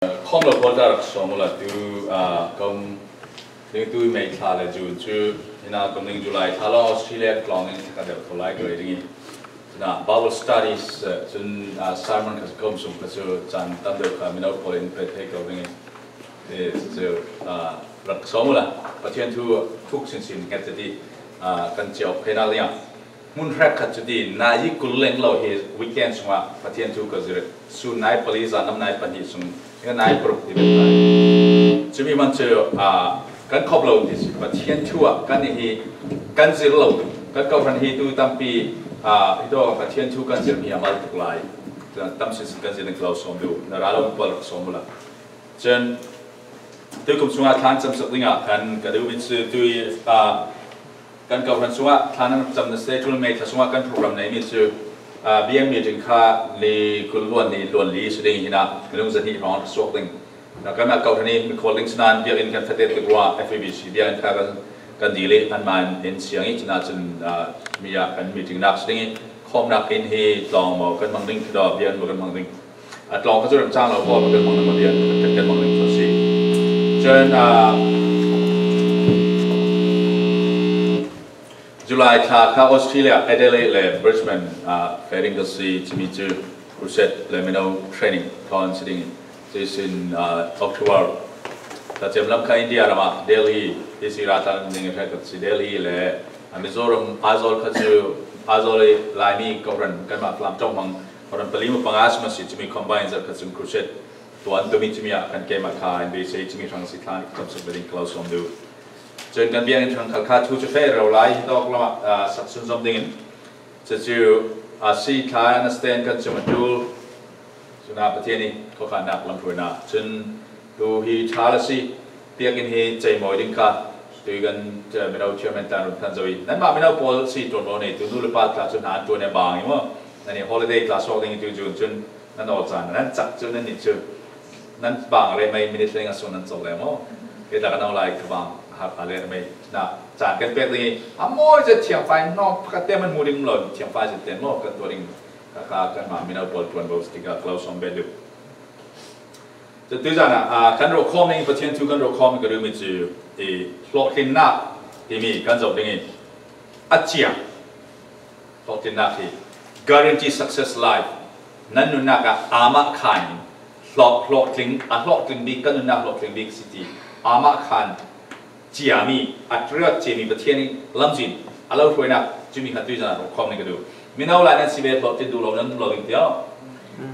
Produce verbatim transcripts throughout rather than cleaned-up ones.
Khawm lo pawl ta rak sawm ula tu, ah, kum ding tu May thla le June cu, ina kum ding July thla lo Australia ka tlawng in ka deuh ko lai ka rei ding i. Ina Bible studies, eh, cun, ah, sermon ka kum sung ka cu caan tam deuh ka mino pawl in pe thei ko ding i. Eh, cu, ah, rak sawm ula. Pathian thu thuk sinsin nget teti, ah, kan ciau phei nak ding ah. Hmun hrekkhat cu ti, nai kul leng lo hi weekend sungah Pathian thu ka zir. Sun nai pali, zan nam nai pahnih sung hi nai paruk ti bek lai. Cumi hman cu, ah, kan khop lo ti si. Pathian thu ah kan hi kan zir lo. Kan kohhran hi tu tampi, ah, hi tu Pathian thu kan zir mi a mal tuk lai. Tam sinsin kan zir ding ka lo sawm duh. Na ra lo pawl rak sawm ula. Cun tuikum chungah thlan camsak dingah khan ka duhmi cu tui, ah, kan kohhran chungah thlan an rak cam na si, May thla chungah kan program neimi cu, ah, biakmi ding kha ni kul luan ni luan li si ding hinah minung zahnih hrawng a suak ding. Na kanmah kohhran i mikhual ding sinain biakinn kan fate tuk ruah F E B C biakinn kha kan, kan dil i anmah in siang i cina cun, ah, mi ah kan meeting nak si ding i khawmnak inn hi tlawng maw kan mang ding, khi daw biakinn maw kan mang ding. A tlawng kha cu remcang lo, Paul kan mang ding, biakinn kan mang ding cu si. Cun, ah, July thla kha Australia, Adelaide le Brisbane, ah, feh ding ka si, cumi cu crusade le mino training thawn si ding. Cuihsin, ah, October thla ciam lam kha India ram ah Delhi, hi si ra tlan ding hrekkhat si Delhi le, ah, Mizoram Aizawl kha cu Aizawl i Laimi kohhran kanmah Falam ṭong hmang kohhran pali mu panga si ma si, cumi combine zat kha cun crusade tuan tumi cumi ah kan keimah kha in beisei cumi hrang si thlan i camsak ding ka lo sawm duh. Cun kan biakinn hrang khal kha thu cu feh rero lai hi tawk lamah, ah, sak sunzom dingin cucu, ah, si thla na stand kan cam a ṭul. Cunah Pathian i khuakhannak lamhruainak cun tu hi ṭha la si. Biakinn hi ceimawi ding kha tui kan, eh, mino chairman tan run than zo i nanmah mino pawl si ṭuan lo nei tu nu le pa tla cu hna an ṭuan e bang i maw? Nan i holiday tla sawk ding i tu June cun nan aw caan nan cak cu nan nih cu nan bang a leh mei minute leng a sung nan cawk le maw? Kei tla kan aw lai ka bang har a leh mei na caan kan pek ding i a mawi zet thiangfai hnawk pakhat te man hmu ding lo thiangfai zet ten maw kan tuah ding. Kha kha kanmah mino pawl ṭuan bo si tikah ka lo sawm bet duh. Cun tuizan ah, ah, kan rawkhawm ning Pathian thu kan rawkhawm ka duhmi cu i hlawhtlinnak timi kan zoh ding i a cia hlawhtlinnak hi guarantee success life nan nunnak ah amah khan hlawh, hlawhtling, a hlawhtling bik, kan nunnak hlawhtling bik si ti amah khan ciami, a ṭiat ciami Pathian i lamzin a lo hruainak cumi kha tuizan ah rawkhawm ning ka duh. Mino lai nan si ve hlawhtling duh lo nan um lo ding tiah.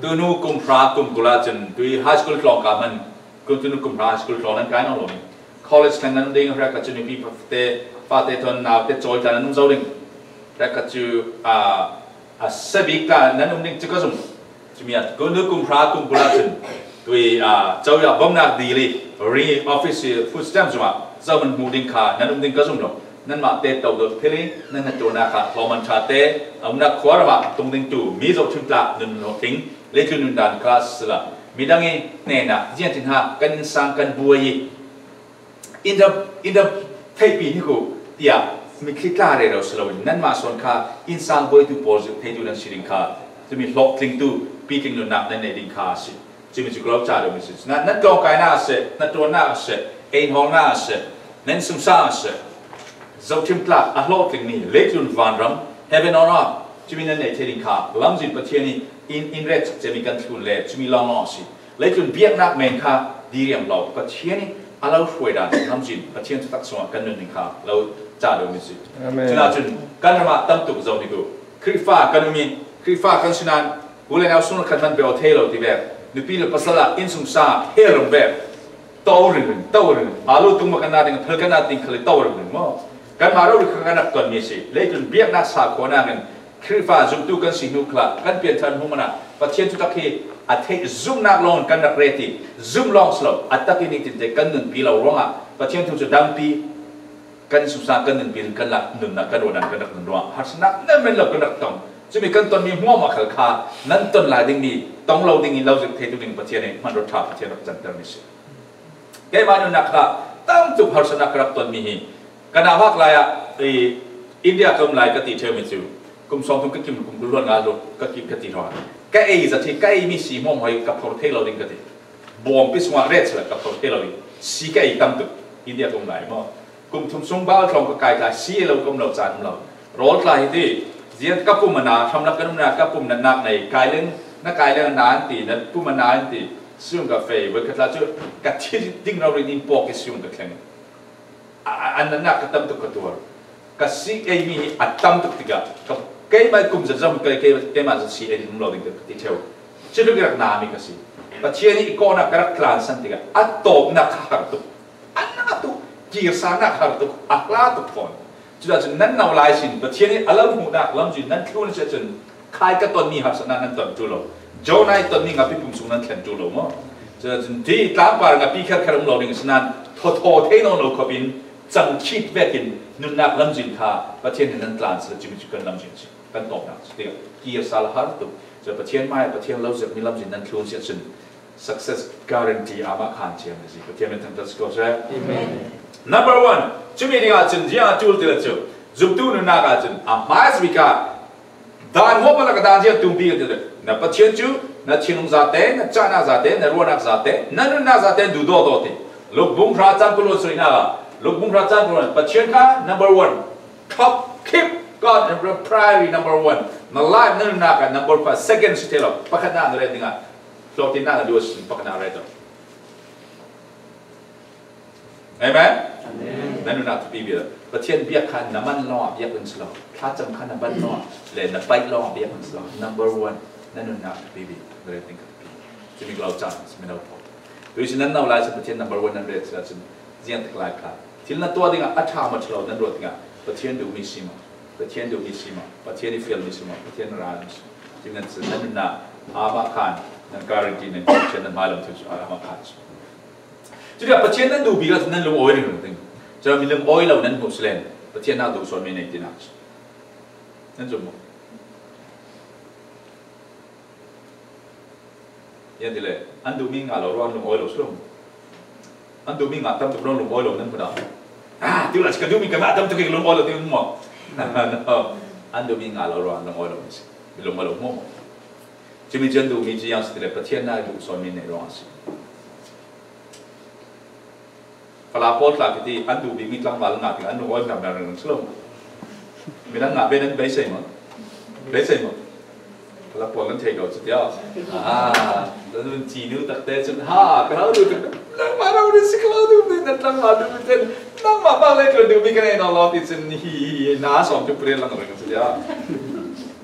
Tunu kum hra kum kul ah cun tui high school tlawng ka hman, kum tunu kum hra high school tlawng nan kai nawn lo ding. College khan nan um ding, hrekkhat cu nupi fate, fate thawn naute cawi tla nan um zo ding. Hrekkhat cu, aa, a sabik tla nan um ding cu ka zum. Cumi ah kum nu kum hra kum kul ah cun tui, aa, cawi ah bawmhnak dil i ring i office i food stamp zumah zohman hmuh ding kha nan um ding ka zum lo. Nanmah te to dot philh i nan hnaṭuannak ah hlawhman ṭha te a umnak khuaram ah tung ding tu mi zohṭhim tla nun hlawhtling leitlun nundan kha a si lo. Midang i hnenah ziangtin ha kan innsang kan buai i in dah, in dah theihpi hnik uh tiah mitthli tla rero si loin nanmah sawn kha innsang buaitu pawl zirh theitu nan si ding kha cumi hlawhtlingtu pitling nunnak nan nei ding kha a si. Cumi cu ka lo ca deuhmi si. Nan, nan tlawngkainak a si, hnaṭuannak a si, einhawngnak a si, nan sumsa a si, zohṭhim tla a hlawhtlingmi leitlun vanram, heaven on earth, cumi nan nei thei ding kha lamzin Pathian i in, in ret cemi kan thlun le cumi lawnglawng a si. Leitlun biaknak men kha diriam lo, Pathian i a lo hruaidan lamzin Pathian thutak sungah kan nun ding kha lo ca deuhmi si. Amen. Cunah cun kan ram ah tam tuk zoh hnik uh. Khrihfa kan um i Khrihfa kan si nain u le nau sung khat hman bia aw thei lo ti ve. Nupi le pasal ah innsungsang ah hell rum ve. To ringring, to ringring. Alu tung ma kan na ding, phal kan na ding khal i to ringring maw? Kanmah rori kha kan rak tonmi si. Leitlun biaknak sa khawh nakin Khrihfa zumtu kan si hnu khal ah kan pianthar hnu hmanh ah Pathian thutak hi a theih zumhnak lawng in kan rak ret i zumh lawng si lo, a tak i nitin te kan nunpi lo ruangah Pathian thu cu dangpi kan sumsa kan nunpi in kan lak nunnak kan ruahdan kan rak nun ruang harsatnak nan men lo kan rak tong. Cumi kan tonmi hmuahhmuah khal kha nan ton lai dingmi, tong lo ding i lo zirh theitu ding Pathian i hmanraw ṭha Pathian rak cantermi si. Keimah nunnak kha tam tuk harsatnak ka rak tonmi hi ka nauhak lai ah i India ka um lai ka ti ṭheumi cu kum sawm thum ka kim kum kul luan nga zong ka kim ka ti hrawh. Ka ei zat hi ka eimi si hmuahhmuah hi ka phor thei lo ding ka ti. Bawmpi sungah ret sila ka phawk thei lo ding. Si ka ei tam tuk. India ka um lai maw. Kum thum sung bal tlawng ka kai tla si ei lo ka um lo caan um lo. Rawl tla hi ti. Zian ka pum a na, hramlak kan um na, ka pum na nak nei. Kai leng, na kai leng na an ti, na pum a na an ti. Siung ka fei, voi ka tla cu ka thi ding rau rin in pawk i siung ka thleng. A, a, a natnak ka tam tuk ka tuar. Ka si ei mi hi a tam tuk tikah, ka, keimah kum zat zong, kei, kei, keimah zat si ei um lo ding ka ti ṭheu. Cutluk i rak na mi ka si. Pathian i kawhnak ka rak tlansan tikah, a tawpnak kha har tuk. A na tuk, kirsanak har tuk, a hla tuk fawn. Cudah cun nan no lai sin, Pathian i a lo hmuhnak lamzin nan thlun si ahcun, khai ka tonmi harsatnak nan ton ṭul lo. Jonah i tonmi ngapi pum sung nan thlen ṭul lo maw? Cucun ti tlangpar ngapi kherkher um lo ding asinain thawthaw thei nawn lo khawpin cang khit vekin nunnak lamzin kha Pathian nih nan tlan si lo, cumi cu kan lamzin si, kan tawpnak si. Tikah kir sal har tuk. Cun Pathian mai, Pathian lo zirhmi lamzin nan thlun si ahcun success guarantee amah khan thiam a si. Pathian min thangṭhat si ko seh. Amen. Number one, cumi ding ahcun ziang a ṭul ti le cu zumtu nunnak ahcun a hmaizawh ka dan maw palak a dan ziang tumpi ka ti le, na Pathian cu na thinlung zate, na cahnak zate, na ruahnak zate, na nunnak zate duhdawt aw ti. Lukbung hra cang kul hrawh suihnak ah, Lukbung hra cang kul hrawh Pathian kha number one. Top, keep God in priority number one. Na life na nunnak ah number five, second si thei lo. Pakhatnak na ret dingah hlawhtlinnak na duh ahcun pakhatnak ret lo. Amen? Amen. Na nunnak thupi bia. Pathian biak kha na man lawngah biak in si lo. Thlacam kha na ban lawngah le na paih lawngah biak in si lo. Number one, na nunnak thupi bia. Na ret ding kha thupi. Cumi ka lo caan, cumi lo pawl. Tuisin nan no lai cun Pathian number one nan ret si lo cun ziang tak lai kha. Thil na tuah dingah a ṭha maw ṭha lo nan ruat dingah Pathian duhmi si maw? Pathian duhmi si maw? Pathian i fialmi si maw? Pathian ral mi si maw? Cumi nan cun nan nunnak amah khan nan guarantee nan Pathian nan hmailam thil cu amah khan si. Cutikah Pathian nan duh bik ahcun nan lungawi ringring ding. Cun mi lungawi lo nan hmuh si len Pathian nak duh sawnmi nei tinak si. Nan zum maw? Yan ti le, an duhmi ngah lo ruang lungawi lo si lo. An duhmi ngah tam tuk ruang lungawi lo nan hmu dah. Ah, ti lo si ka duhmi ka ngah tam tuk i ka lungawi lo ti maw? An duhmi ngah lo ruang lungawi lo si. Lungawi lo maw? Cumi cu an duhmi cu yang si ti le, Pathian nak duh sawnmi nei ruang a si. Fala pawl tla khi ti an duh bikmi tlangval ngah tikah an lungawi hmang hmang ringring si lo. Midang ngah ve nan beisei maw? Beisei maw? Fala pawl nan thei ko cu tiah. Ah, nan ci nu takte cun ha, ka lo duh tuk. Nangmah lo rin si ka lo duh mi, nan tlangval duh mi ten. Nangmah bang lei tlun duh mi ka nei nawn lo ti cun hi, hi, hi, na sawm cu purial lang ring cu tiah.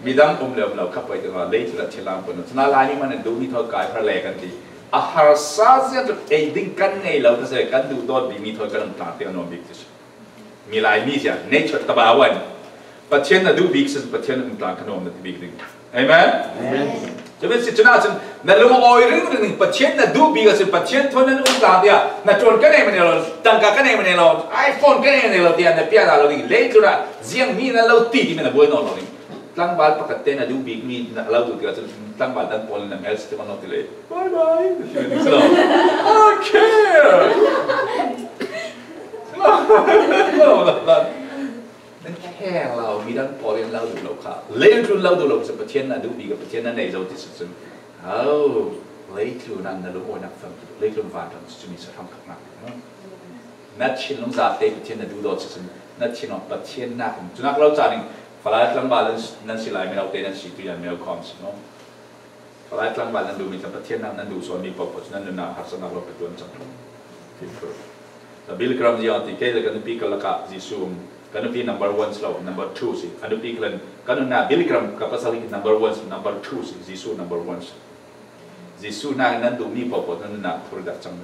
Midang um le um lo kha poi tu ma, lei cu lat thil lang pun. Cun a lai mi man nan duh mi thaw kai phar le kan ti. A harsa zia cu ei ding kan ngei lo ka si, kan duhdawt bikmi thawi kan um tlang tiang a nuam bik cu si. Milai mi zia, nature tabawan. Pathian na duh bik si, Pathian um tlang ka nuam na ti bik ding. Amen? Amen. Cumi si cun ahcun na lungawi ringring, Pathian na duh bik a si, Pathian thawi nan um tlang tiah na ṭuan ka nei ma nei lo, tangka ka nei ma nei lo, iPhone ka nei ma nei lo tiah na piak dah lo ding. Leitlun ah ziang mi na lo ti ti mi na buai nawn lo ding. Tlangval pakhat te na duh bikmi na lo duh tikah cun tlangval dang pawl in na hmel si ti maw ti le. Bye bye. I don't care. Nan kheng lo, midang pawl in lo duh lo kha. Leitlun lo duh lo cu Pathian na duh bik a Pathian na nei zo ti si cun. Oh, leitlun ah na lungawinak fam, leitlun vanram cu cumi si hramthawknak. Na thinlung zate Pathian na duhdawt si cun na thinlung Pathian nak in cunak lo caan in Falai tlangval nan, nan si lai mino te nan si tu yan mino khawm si maw? Falai tlangval nan duhmi cun Pathian nak nan duh sawnmi paohpaoh cu nan nunnak harsatnak lo patuan cang. Fifth. Na Billy Graham ziang ti kei le ka nupi ka lakah Jesuh um, ka nupi number one si lo, number two si. Ka nupi ka len, ka nunnak Billy Graham ka pasal hi number one si, number two si, Jesuh number one si. Jesuh nak nan duhmi paohpaoh nan nunnak thur dah cang.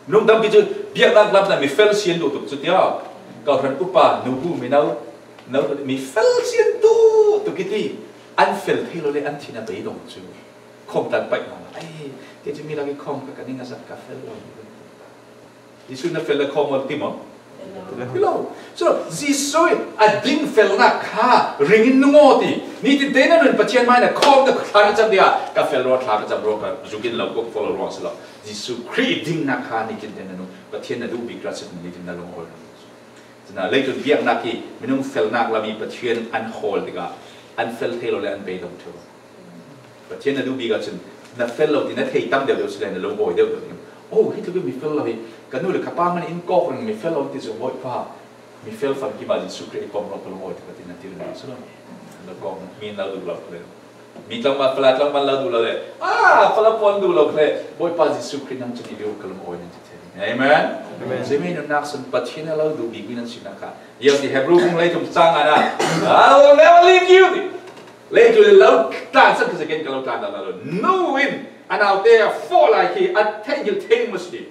Minung tampi cu biaknak lam na mi fel si an duh tuk cu tiah. Kawhhran upa, nubu, mino, no, mi fel si an duh tuk i ti. An fel thei lo le an thin a beidong cu. Khawm tan paih hna. Ai, kei cu mi lak i khawm ka, ka ning a zat ka fel lo. Jesuh na fel le khawm maw ti maw? Ti lo. So, Jesuh a ding felnak kha ring in nung aw ti. Nitin te na nun Pathian mai na khawm na thla na cam dia, ka fel rua thla ka cam rua ka zuk in lo ko ka follow ruang si lo. Jesuh Khrih dingnak kha nitin te na nun Pathian na duh bik ra si nitin na lung aw. Cun leitlun biaknak hi minung felnak lam i Pathian an hawl tikah an fel thei lo le an beidong ṭheu. Pathian na duh bik ahcun Na fel lo ti na thei tam deuh deuh si le na lungawi deuh deuh ding. Oh, hi tluk mi fel lo hi. Ka nu le ka pa man in kawk ring mi fel lo ti zong Bawipa. Mi fel famkim ah Jesu Khrih i pom lo ka lungawi ti ka ti na ti ring si lo. Na kawk mi na duh lo le. Mi tlangval, Fala tlangval lo duh lo le. Ah, Fala puan duh lo le. Bawipa Jesu Khrih nang cu i biu ka lungawi ning ti thei. Amen. Amen. Zeimi nunnak sun Pathian a lo duh bik mi nan sinak kha. Yau ti Hebrew kung lei tum sang ana. I will never leave you. Leitlun lo tlansan ka zekin ka lo tlan lo. Nu in a naute a fawh lai khi a theihngilh thei ding maw si.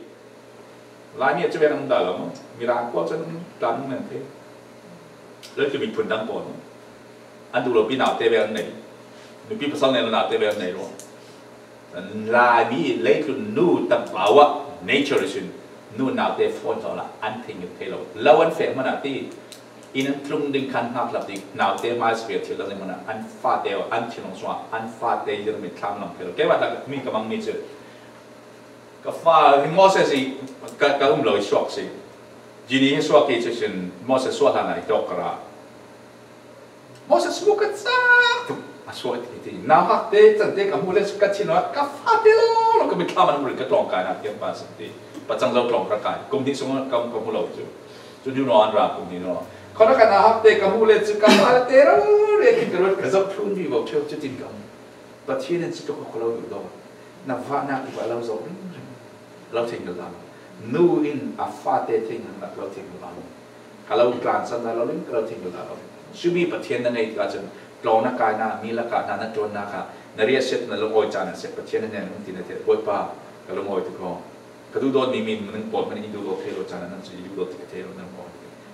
Laimi a cu vek an um dah lo maw? Mirang pawl cun tlan men thei. Leitlun miphun dang pawl maw? An duh lo pi naute vek an nei. Nupi pasal nei lo naute vek an nei lo. Laimi leitlun nu tabau ah nature sin nu naute phone tawh la an thei ngil thei lo. Lo an feh hmanh ah ti in an tlung ding khan hngak hlap ding naute hmai si thil dang hmanh ah an fate an thinlung sungah an fate zir mit thlam lam thei lo. Keimah tlak mi ka mang mi cu ka fa hi Moses i ka, ka um lo i suak si. Jini hi suak i cu sin Moses suah hlan ah i tawk ka ra. Moses mu ka cak tuk a suak i ti. Nauhak te can te ka hmuh le ka chin ka fate lo lo ka mit thlam an hmuh le ka tlawng kai nak tiang pa si ti. Pacang zo tlawng ka kai. Kum hnih sung ka, ka hmu lo cu. Cu hnu naw an ra kum hnih naw. Khawnak ka nauhak te ka hmuh le cu ka fate lo le khin ka ruat ka zoh thlun vivo ṭheu cu tin ka hmu. Pathian in cutuk ka lo duh dawh. Na vahnak i va lo zoh ringring. Lo thei ngil dah lo. Nu in a fate thei ngil dah lo thei ngil dah lo. Ka lo tlansan dah lo ring, ka lo thei ngil dah lo ring. Sumi Pathian na ngei tikah cun tlawng na kai na, mi lakah hna na ṭuan na kha, na riahsiat na lungawi caan a si Pathian na nen um ti na ti Bawipa ka lungawi tuk aw. Ka duhdawt mi min minung pawl hmanh i duhdawt thei lo caan a nan cu i duhdawt ti ka thei lo nan pawl.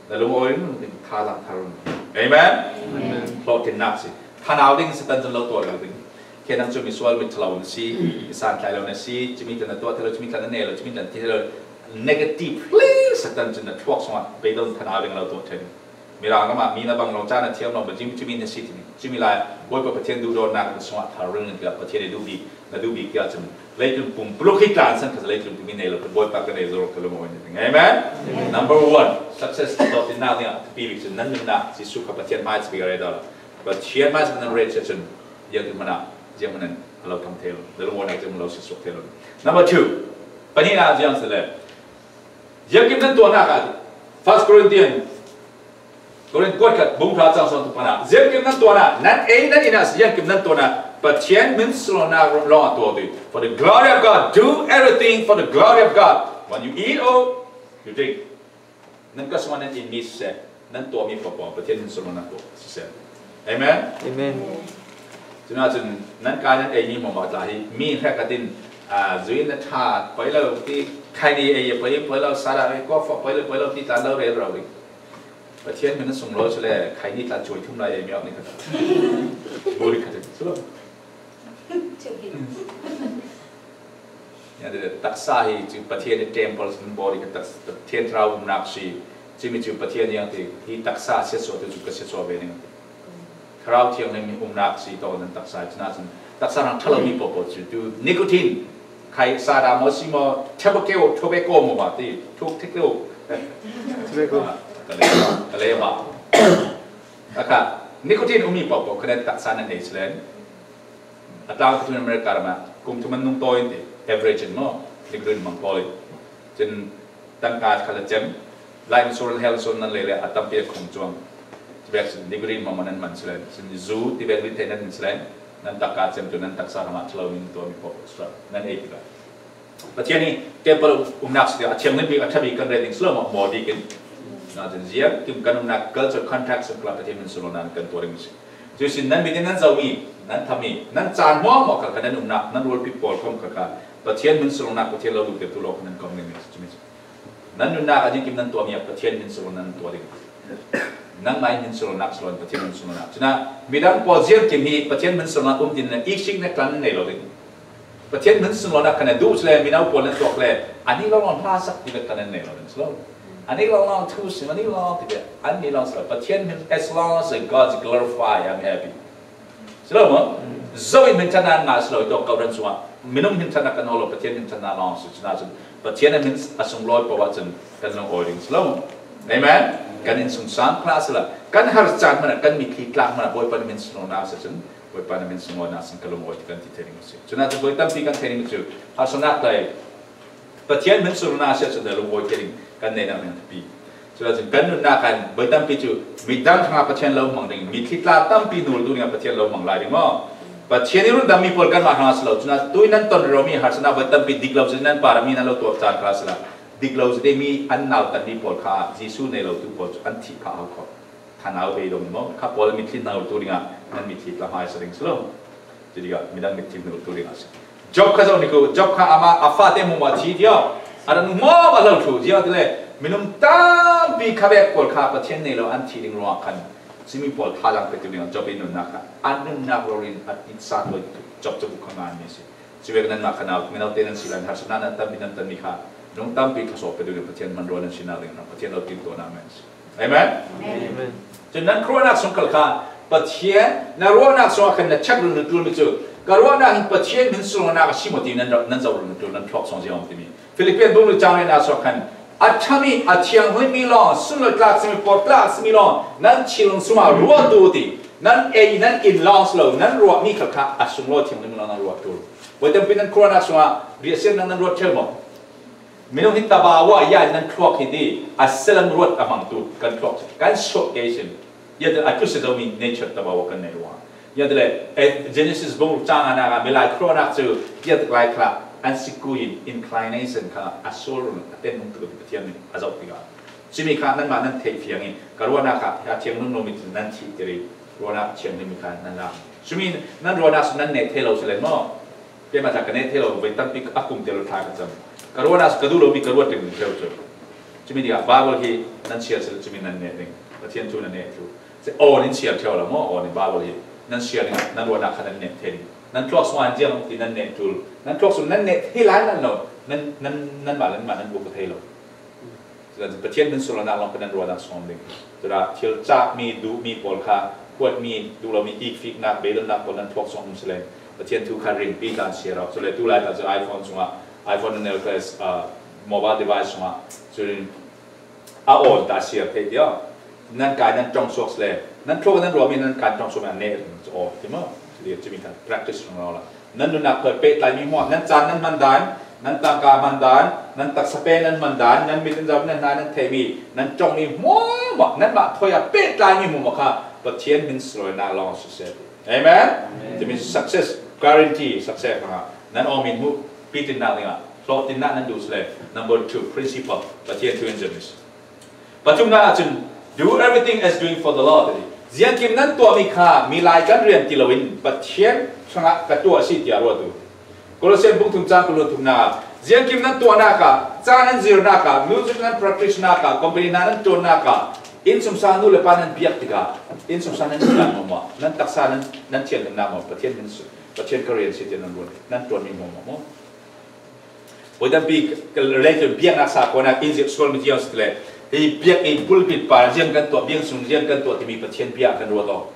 Na lungawi ring ring thalang thar ring. Amen. Amen. Hlawhtlinnak si. Thanau ding Satan cun lo tuah lo ding. Khe nang cu misual mit ṭhalo na si, i san tlai lo na si, cumi tla na tuah thei lo, cumi tla na nei lo, cumi tla na thei lo. Negative hlei Satan cun na thluak sungah beidong thanau ding lo tuah ṭhen. Mirang lamah mi na bang lo caan a thiam lo, ma cumi cumi na si timi. Cumi lai Bawipa Pathian duhdawtnak na sungah thar ring in tiah Pathian i duh bik, na duh bik tiah cun leitlun pumpuluk hi tlansan kha leitlun pumi nei lo, Bawipa ka nei zo ka lung a ding. Amen. Amen. Number one, success dawtnak ding ah pi bik cun nan nunnak Jesuh kha Pathian hmai capi ka rei dah lo. Pathian hmai capi nan rei cia cun ziangtin hmanh ah ziang hmanh a lo thang thei lo, na lungawnak ziang lo si suak thei lo. Number two, pahnihnak ziang si le ziangkim nan tuahnak ah First Corinthian Korin kuat khat bung hra cang sawm tuk pahnah ziangkim nan tuahnak nan ei nan inah ziangkim nan tuahnak Pathian min sunlawnnak lawng a tuah dih. For the glory of God, do everything for the glory of God. When you eat or you drink, nan ka sungah nan inmi siseh, nan tuahmi paohpaoh Pathian min sunlawnnak tuah siseh. Amen. Amen. Cunah cun nan kai nan eimi hmawmawh tla hi mi hrek a tin, ah, zui na ṭha poi lo ti, khaini ei poi, poi lo, sara ei, kawfa poi lo, poi lo ti tla lo rel ro ding. Pathian min a sunglawi cu le khaini tla cuai thum lai ei mi awk ni khat. Buri khat cu lo. Nia taksa hi cu Pathian i temple sin bawri ka taksa, Pathian thlarau umnak si, cumi cu Pathian i ang ti, hi taksa siatsuah tu cu ka siatsuah ve ning. Thlarau thianghlim i umnak si tawh nan taksa hi, cunah cun taksa hrang ṭhalo mi paohpaoh cu tu nicotine, khai sara maw si maw, tobacco, tobacco maw ma ti, thuk thik lo. Tobacco. Ah, ka lei, ka lei a ma. Takha, nicotine ummi paohpaoh kha nan taksa nan nei si len. A tlau thum America ram ah kum thum an nung tawi in ti, average in maw, nicotine mang pawl in. Cun tangka kha la cem, life insurance, health insurance nan lei le a tampi a khong cuang. Tivek sin nicotine mang nan man si len, sin zu tivek rit thei nan si len, nan takka cem tu nan taksa ram ah ṭhalo ning tuahmi paohpaoh nan ei tikah. Pathian hi temple umnak si a thianghlim bik a ṭha bik kan rel ding si lo maw, maw bik in. Cun ziangkim kan umnak culture contact sung kha Pathian min sunlawnnak kan tuah ding si. Cuihsin nan mit in nan zohmi, nan thami, nan caan hmuahhmuah kha, kha nan umnak, nan rualpi pawl khawm kha, kha Pathian min sunlawnnak, Pathian lo duhtertu lawng kha nan kong ding si. Nan nunnak ah ziangkim nan tuahmi ah Pathian min sunlawnnak nan tuah ding. Nangmah in min sunlawnnak si lo in Pathian min sunlawnnak. Cunah midang pawl ziangkim hi Pathian min sunlawnnak um tin i sik nek tlan nei lo ding. Pathian min sunlawnnak kan duh si le, mino pawl nan tuak le, ani lo lawng hla sak ti bek kan nei lo ding si lo. Ani lo lawng thu sim, ani lo ti bek, ani lo si lo. Pathian min, as long as God is glorified, I'm happy. Si lo maw? Zo in hminthannak ngah si lo, i tawk kawhhran sungah minung hminthannak kan hawl lo, Pathian hminthannak lawng si, cunah cun Pathian a min a sunglawi paoh ah cun kan lungawi ding si lo. Amen? Kan innsungsang hlah si lo. Kan har caan hmanh ah, kan mitthli tlak hmanh ah Bawipa nih min sunlawnnak si cun Bawipa na min sunglawinak sin ka lungawi kan ti thei ding a si. Cun ah cun voi tampi kan thei ding cu harsatnak tei Pathian min sunglawinak a si ahcun na lungawi thei ding kan neihnak ding a pi. Cun ah cun kan nunnak kan voi tampi cu midang hrangah Pathian lo hmang ding, mitthli tla tampi nultu dingah Pathian lo hmang lai ding maw? Pathian i rundammi pawl kanmah hrangah si lo. Cun ah tui nan ton rero mi harsatnak voi tampi dik lo cun nan parami nan lo tuah caan kha si lo. Dik lo cun mi an nautanmi pawl kha Jesuh nei lo tu pawl cu an thih phah hau kho. Kha nau bei dong maw? Kha pawl mitthli nau tu dingah nan mitthli tla hmai sa ding si lo. Cutikah midang mitthli nau tu dingah si. Job kha zoh ni ku, Job kha amah a fate hmuh a thi tiah a ran hmawm a lo thlu ziah tile minung tampi kha vek pawl kha Pathian nei lo an thi ding ruangah khan simi pawl thalang petu dingah Job i nunnak kha a nunnak rori in a itsa tuai Job cabu kha ngan mi si. Cuvek nanmah kha nau, mino te nan si lai harsatnak nan tampi nan tanmi kha nung tampi kha sawh petu ding Pathian hmanrua nan si nak ding Pathian lo tin tuahnak men si. Amen. Amen. Cun nan ruahnak sung khal kha Pathian na ruahnak sungah khan na chak run na tul mi cu ka ruahnak in Pathian min sunglawinak a si maw ti nan, nan zoh run na tul nan thluak song ziam timi Filipian bung lu cang riatnak sungah khan a ṭhami a thianghlimmi lawng sunlawi tlak simi por tlak simi lawng nan thinlung sungah ruahtu ti nan ei nan in lawng si lo nan ruahmi khal kha a sunglawi thianghlimmi lawng nan ruahtu. Voi tampi nan khuaruahnak sungah riahsiat nan, nan ruat ṭheu maw? Minung hi tabawa ya nan thluak hi ti a salam ruat a hmangtu kan thluak si, kan suak kei sin. Ya a tu si zomi nature tabawa kan nei ruang. Ya le Genesis bung cang a nak a milai khuaruahnak cu ya lai kha an si ku in inclination kha a sual run a ten nung tu Pathian nih a zoh tikah cumi kha nanmah nan theih fiang i ka ruahnak ah a thiang nung nung mi nan thih tiri ruahnak thiang nimi kha nan lak. Cumi nan ruahnak su nan neh thei lo si len maw? Keimah tla ka neh thei lo, voi tampi a kum te lo thla ka cam. Ka ruahnak ka duh lomi ka ruat ding theu cu. Cumi dingah Bible hi nan siar si cumi nan neh ding. Pathian thu nan neh thu. Se aw nin siar theu lo maw, aw nin Bible hi nan siar ding, nan ruahnak kha nan neh thei ding. Nan thluak sung an ziang ti nan neh tul. Nan thluak sung nan neh thei lai nan lo. Nan, nan, nan mah, nan mah nan buk thei lo. Pathian min sunglawinak lawng kan nan ruahnak sawm ding. Cun thil cakmi, duhmi pawl kha, huatmi, duh lomi, ikfiknak, beidonnak pawl nan thluak sawm si len. Pathian thu kha ringpi tlan siar awk. Cule tulai tlan cu iPhone sungah, iPhone nan el kha, ah, mobile device sungah, cun a awn ta siar thei tiah. Nan kai nan ṭong suak si len. Nan thluak nan ruahmi nan kai ṭong suak mi a neh ring cu aw ti maw? Cumi kha practice hrawng lo la. Nan nunnak khoi pehtlaimi hmuah, nan caan nan hman dan, nan tangka hman dan, nan taksa pen nan hman dan, nan mit nan zoh, nan hna nan theihmi, nan ṭongmi hmuahhmuah, nanmah thoi a pehtlaimi hmuahhmuah kha Pathian min sunglawinak lawng a si seh. Amen? Amen. Cumi success, guarantee success hrangah nan awmin hmuh pitinnak dingah hlawhtinnak nan duh si le. Number two, principle, Pathian thu in cumi si. Pathumnak ahcun, "Do everything as doing for the Lord," a ti. Ziangkim nan tuahmi kha milai kan rian ti loin Pathian hrangah ka tuah a si tiah ruat uh. Kolosian bung thum cang kul thumnak ah, ziangkim nan tuahnak ah, ca nan zirnak ah, music nan practice nak ah, company hna nan ṭuannak ah, innsungsang nu le pa nan biak tikah, innsungsang nan biak hmuahhmuah, nan taksa nan, nan thianhlimnak hmuah, Pathian min su, Pathian ka rian si tiah nan ruat, nan ṭuanmi hmuahhmuah maw? Voi tampi lei cun biaknak sa khuanak in zirh sual mi tiang si le, hi biak i pulpit pa ziang kan tuah, biak sung ziang kan tuah timi Pathian bia kan ruat aw.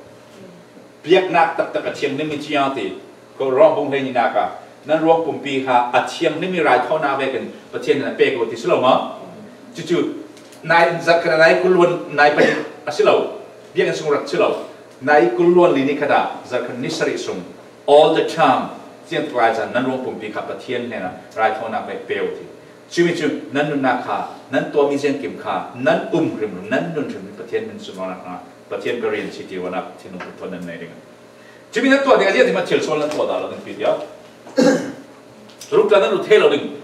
Biaknak taktak a thianghlim mi tiang ti, ko Rom bung hleininak ah, nan ruang pumpi kha a thianghlim mi raithawinak vekin Pathian in a pek aw ti si lo maw? Cucu, nai, zarhkhat a nai kul luan nai pahnih a si lo, biakinn sung rak si lo, nai kul luan li ni khat ah zarhkhat ni sarih sung, all the time, ziangtlai caan nan ruang pumpi kha Pathian hnenah raithawinak ve pe uh ti. Cumi cu nan nunnak kha, nan tuahmi ziangkim kha, nan um hrimhrim, nan nun hrimhrim Pathian min sunglawinak hnga, Pathian ka rian si ti ruahnak thinlung putthon nan nei ding. Cumi nan tuah ding a ziah ti mah thil sual nan tuah dah lo ding pi tiah. Ruk tla nan ruk thei lo ding.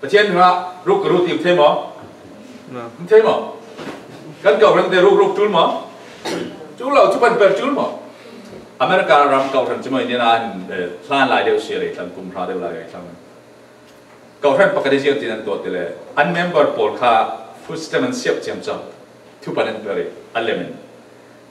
Pathian hnenah ruk ka ruk ti thei maw? Thei maw? Kan kau hrang te ruk ruk tul maw? Tul lo, cu pan per tul maw? America ram kau hrang cimawh India ah hin, eh, hlan lai deuh si a rei thlang, kum hra deuh lai rei thlang. Kau hrang pakhat i ziang ti nan tuah ti le, an member pawl kha food stamp an siap ciamco. Thupan an per i a lem in.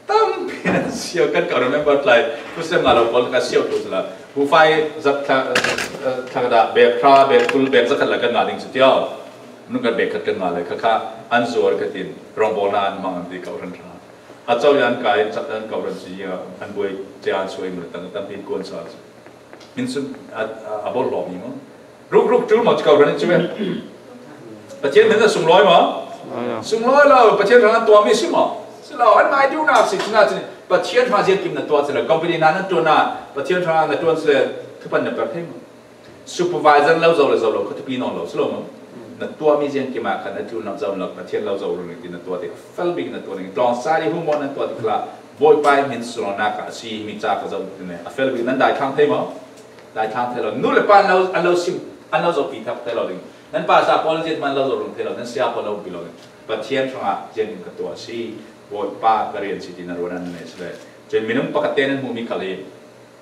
Tampi nan siau kan ka remember tlai. Tusem nga lo pawl ka siau tu sila. Hufai zat thla, eh, thla da bek hra, bek kul, bek zakhat la kan nga ding cu tiau. Nun kan bek khat kan nga le kha kha an zuar ka tin. Rongbawlna an mang an ti kau ran hra. A cau yan kai an cak an kau ran si ya an buai cia an suai mun tang tampi kuan sa. Min sun a, a, a bol lo mi mo. Ruk, ruk, tul maw, cikau kan in ci ve. Pathian min a sunglawi maw? Sunglawi lo, Pathian hrang an tuahmi si maw? Si lo, an nai duhnak si, cina cin. Pathian hna ziangkim na tuah sila, company hna nan tuah na, Pathian hna na tuah sila, thupan na per thei maw? Supervisor lo zo le zo lo, kha thupi nawn lo si lo maw? Na tuahmi ziangkim ah khan na tlun nak zo lo, Pathian lo zo lo ning ti na tuah ti, a fel bik na tuah ning, tlawng sa i humor nan tuah ti khala, Bawipa i min sualnak ah a si mi ca ka zoh ti ne, a fel bik nan dai thlang thei maw? Dai thlang thei lo, nu le pa an lo, an lo sim, an lo zo pi thak thei lo ding, nan pa sa pawl ziat man lo zo rung thei lo, nan sia pawl lo pi lo ding. Pathian hrangah ziangkim ka tuah si, Bawipa ka rian si ti na ruan an nei sila. Cun minung pakhat te nan hmuhmi khal hi.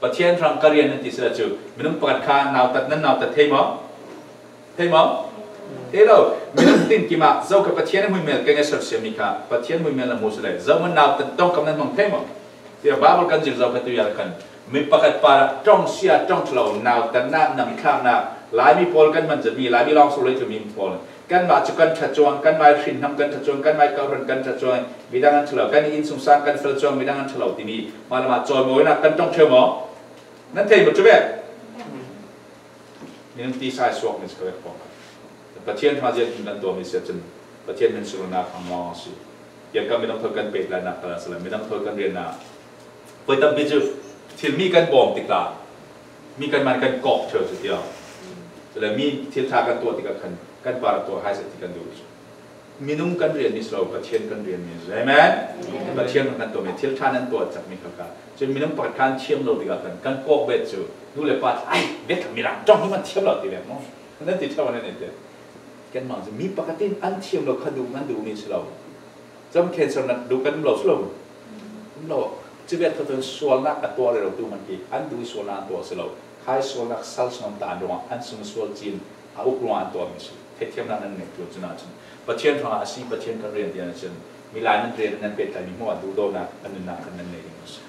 Pathian hrang ka rian nan ti sila cu, minung pakhat kha nautat, nan nautat thei maw? Thei maw? Thei lo. Minung tin kimah zo ka Pathian a hmuimel keng a sersiam mi kha Pathian hmuimel na hmu sila. Zo man nautat tongkam nan hmang thei maw? Tia Bible kan zir zo kha tu yar khan mi pakhat par ṭong sia ṭong ṭhalo nautatnak, namthlaknak, Laimi pawl kan man zet mi, Laimi lawng sawh lei tlumi pawl. Kanmah cu kan ṭha cuang, kanmah hrinhnam kan ṭha cuang, kanmah kawhhran kan ṭha cuang, midang an ṭha lo, kan innsungsang kan fel cuang, midang an ṭha lo timi, mah lamah cawimawinak kan ṭong ṭheu maw? Nan thei maw cu vek? Minung ti sai suak min si ka vek pawng. Pathian hna ziangkim kan tuahmi si ahcun Pathian min sualnak hmang lawng a si. Biakam minung thawi kan pehtlainak kal a si le, minung thawi kan riannak. Voi tampi cu thil mi kan bawm tikla, mi kan man kan kawk ṭheu cu tiang. Cule mi thil ṭha kan tuah tikah khan kan par tuah hai seh ti kan duh cu. Minung kan rianmi si lo, Pathian kan rianmi si. Amen? Amen. Pathian kan tuahmi thil ṭha nan tuah cakmi kha ka. Cun minung pakhat kha an thiam lo tikah khan kan kawk bet cu nu le pa, "Ai, bet mirang ṭong hi man thiam lo," ti vek maw? Nan ti ṭheu an i ti. Kan mang cu mi pakhat in an thiam lo kha duh, nan duhmi si lo. Cam cancer nak duh kan um lo si lo. Um lo. Cuvek kha cun sualnak a tuah rero tu man khi an duh i sualnak an tuah si lo. Khai sualnak sal sungam ta an ruangah an sung sual cin a uk ruangah an tuahmi si. Theithiamnak nan ngei tu cun ahcun Pathian hrangah a si, Pathian kan rian tiang ahcun milai nan rian nan pehtlai mi hmuah duhdawtnak a nunnak khan nan ngei ding a si.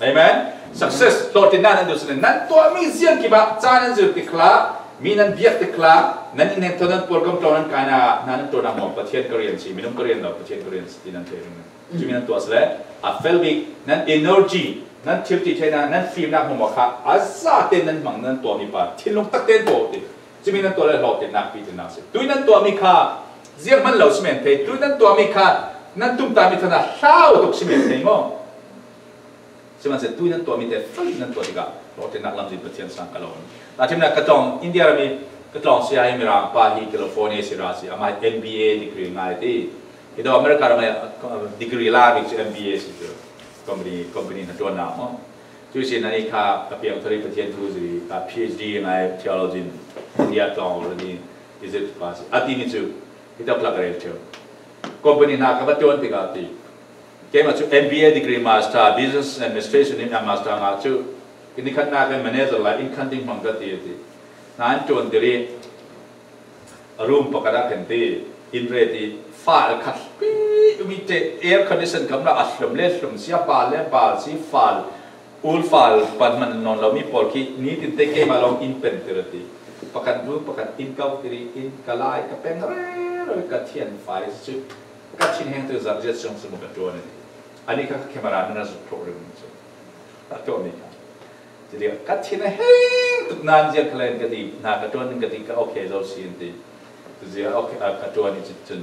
Amen. Success, hlawhtlinnak nan duh si nan tuahmi ziangkim ah ca nan zir tikla, mi nan biak tikla, nan inheng thaw nan pawlkom tlawng nan kai na, hna nan tuahnak maw, Pathian ka rian si, minung ka rian lo, Pathian ka rian si ti nan thei rih nan. Cumi nan tuah si le, a fel bik, nan energy, nan thil ti theihnak, nan fimnak hmuahhmuah kha a zate nan hmang nan tuahmi pa thinlung tak tein tuah u ti. Cumi nan tuah le hlawhtlinnak, pitinnak si. Tui nan tuahmi kha zianghman lo si men thei, tui nan tuahmi kha nan tumtahmi thana hlau tuk si men thei maw? Sihmanhsehlaw tui nan tuahmi te fel nan tuah tikah hlawhtlinnak lamzin Pathian sang ka lo. Tahṭhimnak ka tlawng India ram i ka tlawng sia hi Mirang pa hi California si ra si, amah hi M B A degree ngai ti. Hi dawh America ram i degree la bik cu M B A si cu company, company hnaṭuannak maw. Cu si nan i kha ka piang thar i Pathian thu ziri ka P H D ngai theology in India tlawng ram i Egypt pa si. A timi cu hi tak lak a rel ṭheu. Company hna ka va ṭuan tikah ti. Keimah cu M B A degree master, business administration in a master ngah cu, nikhatnak in manager lai in khan ding hmang ka ti, a ti. Hna an ṭuanter i a room pakhat ah kan ti, in ret i fal khat pi, mi te air condition kam lah a hlum le hlum si, a bal le bal si, fal, ul fal pan hman nawn lomi pawl khi nitin te keimah lawng in penter a ti. Pakhat room pakhat in kau tiri in ka lai ka peng rero ka thian fai si cu. Ka thinheng tu zarh zia chung si mu ka ṭuan a ti. Ani kha ka camera nan a zuk thawh ring cu. A tuahmi kha. Cili ka thin a heng tuk nan zia kha len ka ti, hna ka ṭuan ning ka ti, ka okay zo si an ti. Tuzia okay, a, ka ṭuan i cun.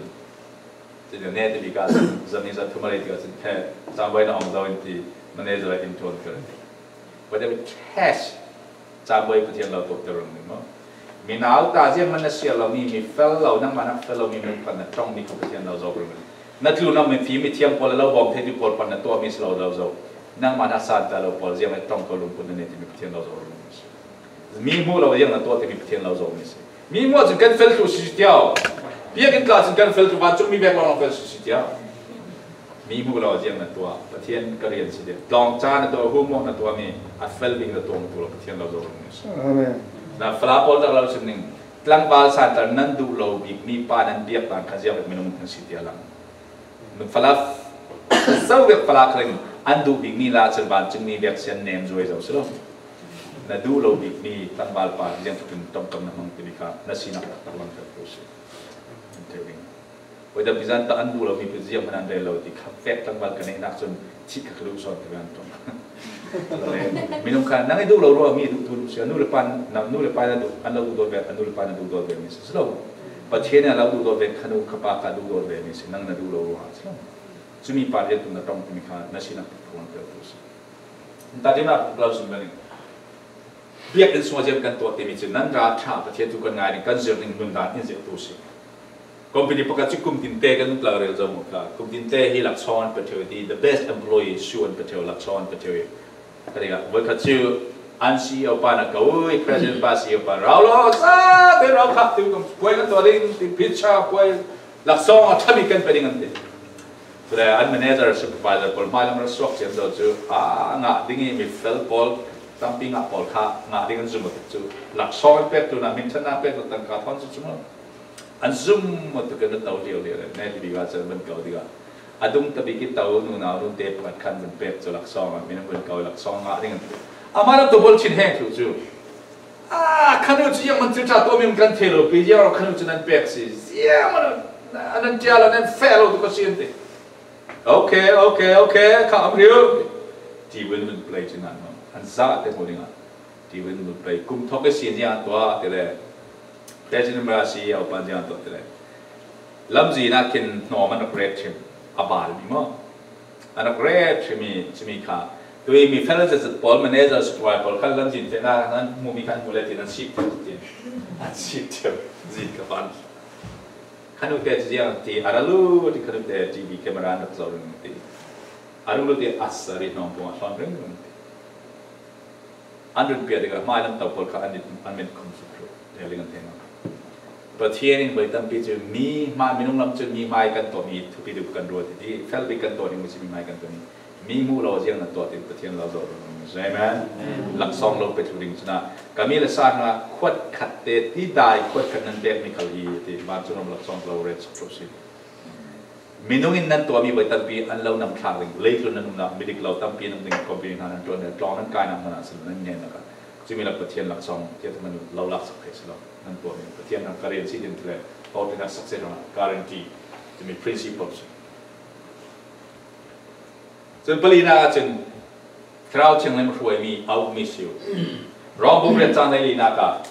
Cili ne ti bik ah zan ni zan thum a rei tikah cun, he, cangbai na ong zo in ti, manager in ṭuan ka ti. Whatever cash, cangbai Pathian lo tuahter ring maw? Mi nau ta ziang man na siar lo mi, mi fel lo, nangmah nak fel lo mi, mi pan na ṭong mi kha Pathian lo zo ring. Na tlu na mi fim, mi thiang pawl lo bawm thei ti pawl pan na tuah mi si lo lo zo. Nangmah nak san ta lo pawl ziang le ṭong ko lungput na nei ti mi Pathian lo zo ring. Mi hmuh lo ziang na tuah ti mi Pathian lo zo mi si. Mi hmuh cun kan fel tu si tiau. Biakinn tla cun kan fel tu, vancung mi bek lawng fel si tiau. Mi hmuh lo ziang na tuah, Pathian ka rian si deuh. Tlawng ca na tuah, humawh na tuah mi, a fel bik na tuah, na tuah lo, Pathian lo zo rung mi si. Amen. Na fala pawl tak lo sim ning, tlangval santer nan duh lo bik mi pa nan biak dan kha ziang minung kan si tia lang. Fala, so bek fala kha ring, an duh bik mi la cun vancung mi bek sian nem zuai zo si lo. Na duh lo bik mi tlangval pa ziang tuk in tomtom na hmang ti mi kha, na sinak tak tak lang kan tu si. An thei ding. Voi dam pizan tak an duh lo mi pi ziang hman an rel lo ti kha vek tlangval ka neihnak cun thih kha ka duh sawn ti an ṭong. Minung kha nang i duh lo ruah mi duh tu si, nu le pa, na nu le pa na duh, an lo duh dawt vek, an nu le pa na duh dawt vek mi si lo. Pathian a lo duh dawt vek kha nu kha pa kha duh dawt vek mi si, nang na duh lo ruah si lo. Cumi pa rian tumna tawng timi kha na sinah puk puk lo si. Nta ding ah puk lo si manin. Biakinn sungah ziang kan tuah timi cu nan ra ṭha Pathian thu kan ngai ding, kan zir ding nundan in zirhtu si. Company pakhat cu kum tinte kan tlo rel zo maw kha. Kum tinte hi laksawng an pe ṭheu i ti, the best employee, shoe an pe ṭheu, laksawng an pe ṭheu i. Ka ring ah, voikhat cu an C E O pa na ko i, president pa C E O pa rau lo, sa te rau khak tu kan puai kan tuah ding, ti pizza puai, laksawng a ṭhami kan pe ding an ti. Cule an manager, supervisor pawl hmailam ra suak ciamco cu, a ngah ding i mi fel pawl, tampi ngah pawl kha ngah ding an zum a tuk cu, laksawng an pek tu na, min ṭhan na pek tu tangka thawn cu cu maw. An zum a tuk in a to liau liau le, ne ti bik ah cun van ko ding ah. A dung tabik i to nunau nute pakhat khan van pek cu laksawng ah, min an van ko laksawng ngah ding an ti. Amah lam to bol chin heng thlu cu. Ah, khanu cu ziang man thil ṭha tuahmi kan thei lo pi, ziang lo khanu cu nan pek si. Ziang man a nan tia lo, nan feh lo tu ka si an ti. Okay, okay, okay, kha am riu. Ti win win play chin nan no. An za te mo ding ah. Ti win win play. Kum thok i sin ziang tua te le. Te chin mara si au pan ziang tua te le. Lamzin ah khin hnawm an rak ret ṭhim a bal mi maw? An rak ret ṭhim i cumi kha. Tui mi fellow zat pawl, manager, supervisor pawl khan lamzin te na nan mu mi khan mu le ti nan sik ṭheu ti. An sik ṭheu zin ka pan. Khanute cu ziang ti a ra lut i khanute T V camera an rak zoh ringring ti. A rung lut i a sari hnawm pung a hlawn ringring ti. An run piak tikah hmailam to pawl kha an mit, an mit khum suk thluh. Te ling an thei lo. Pathian in voi tampi cu mi hmai, minung lam cun mi hmai kan tuahmi thupi tuk kan ruat i ti. Fel bik kan tuah ding mi si mi hmai kan tuahmi. Mi hmuh lo ziang na tuah tin Pathian lo zo rung. Amen. Laksawng lo pe thlu ding cun ah, ka mi le sa hnga khuat khat te ti dai khuat khat nan pek mi khal hi ti. Vancung ram laksawng lo ret suk thluh si. Minung in nan tuahmi voi tampi an lo nam thlak ding, leitlun nan umnak midik lo tampi nan ding company hna nan ṭuan le tlawng nan kainak hmanh ah si lo, nan ngennak ah cumi lak Pathian laksawng tiah hmanh lo lak sak theih si lo. Nan tuahmi Pathian ram ka rian si din le, tawltinak sak si lo, guarantee, cumi principle si. Cun palinak ah cun Thlarau Thianghlim hruaimi a ukmi si uh. Rom bung riat cang hleilinak ah